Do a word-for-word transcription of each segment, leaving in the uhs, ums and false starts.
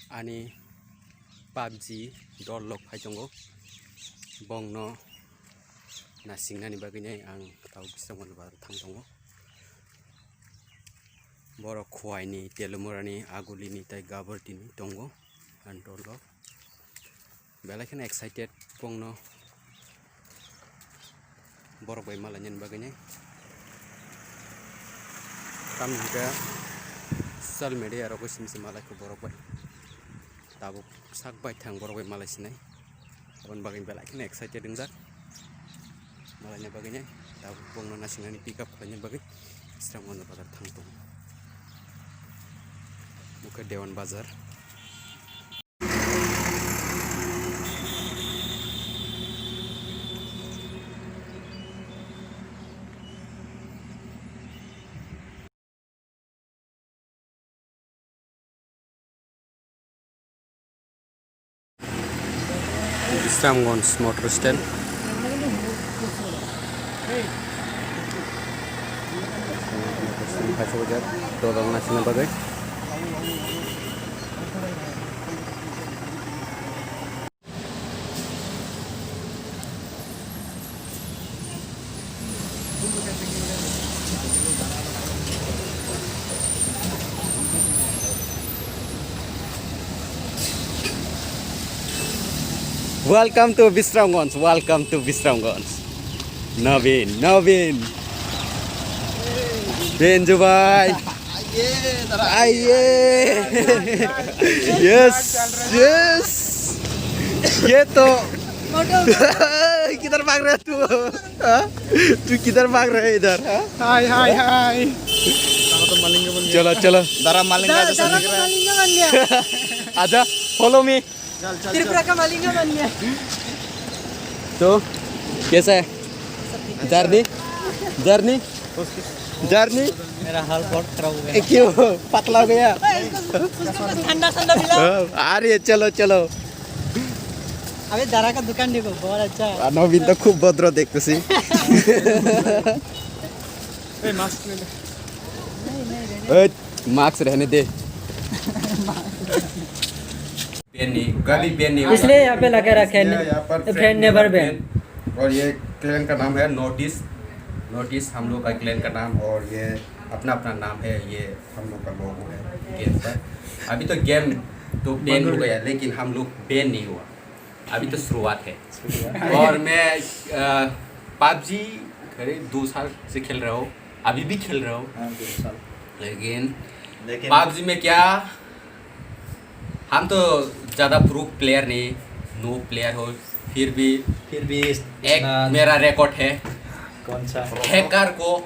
Ani PUBG dol lok phai tongo, bongno nasingnani bagwi nai ang tau Bisramganj bazar thang tongo. Borok Khowai ni, Telimura ni, Aguli ni tei Guwahati ni tongo ani dol lok. Belai kheno excited bongno borok bai malainani bagwi nai. Tamni hwnkhe social media rogo simi se malai kho borok bai. Tabuk sak bai thang borok bai malai sinai. Aboni bagwi belai kheno excited wngjak. Malaina bagwi nai. Tabuk bongno nasingnani pick up khlaina bagwi Bisramganj bazar thang tongo. Omo khe Dewan Bazar. Bisramganj motor stand. Motor stand khaisa ujak, dolong naisingna bagwi. Welcome to Bisramganj, welcome to Bisramganj. Navin, Navin. Benju bhai. Aye. Yes, yes. Ye to. Kidhar bhag raha tu? Ha? Tu kidhar bhag raha hai idhar? Ha? Hi, hi, hi. Chalo, chalo. Dara maling. Dara, dara ko maling ka man liya. Acha, follow me. Tripura ka maling ka man liya. To, kaisa hai? Journey? Journey? Journey? मेरा हाल बहुत खराब हो गया। क्यों? पतला हो गया? Thanda, thanda mila. अरे, चलो, चलो। अबे, दरा का दुकान देखो, बहुत अच्छा है। नवीन तो खूब भद्र देखते सी। ए, mask ले ले। ए, mask रहने दे। Ban नहीं, कभी ban नहीं होगा। इसलिए यहाँ पे लगा रखे हैं, ये यहाँ पर तो ban never ban। और ये clan का नाम है नॉर्थ ईस्ट। नॉर्थ ईस्ट हम लोग का clan का नाम, और ये अपना अपना नाम है, ये हम लोग का लोगो है गेम पर। अभी तो गेम तो बैन हो गया, लेकिन हम लोग बैन नहीं हुआ, अभी तो शुरुआत है। और मैं पबजी करीब दो साल से खेल रहा हूँ, अभी भी खेल रहा हूँ। हाँ, दो साल। लेकिन लेकिन पबजी में क्या, हम तो ज़्यादा प्रो प्लेयर नहीं, नो प्लेयर हो, फिर भी फिर भी एक इतना मेरा रिकॉर्ड है। कौन सा? हैकर को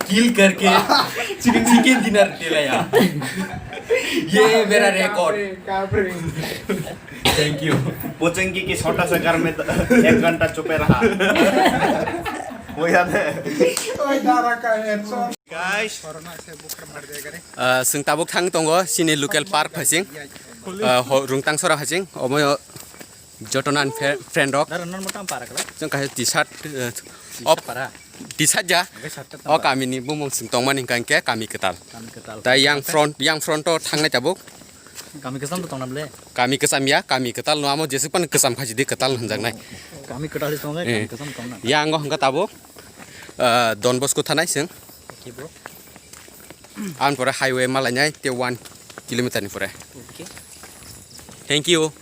किल करके चिकन डिनर दिलाया। ये है मेरा रिकॉर्ड। Thank you. पोचेंगी कि छोटा सा घर में तो एक घंटा चुपे रहा। वो याद है? गाइस, कोरोना से बुखार मर जाएगा रे। Chwng tabuk thang tongo chini local park phasing, Rungtangsora phasing, omo jotonan friend rok. Chwng kaisa T-shirt, T-shirt ja. O kamini bumung chwng tongmani hwnkha hwnkhe kami kwtal. Tai yang front, yang front o thangnai tabuk. Kami kwcham to tongna bwle. Kami kwcham ya, kami kwtal no amo jesuk pan kwcham khachi di kwtal hwnjaknai. Kami kwtal di tongnai, kami kwcham tongna. Yang o hwnkha tabuk, Don Bosco thanai chwng. Okay, bro. Ang pore highway malainai te one kilometer ni pore. Okay. Thank you.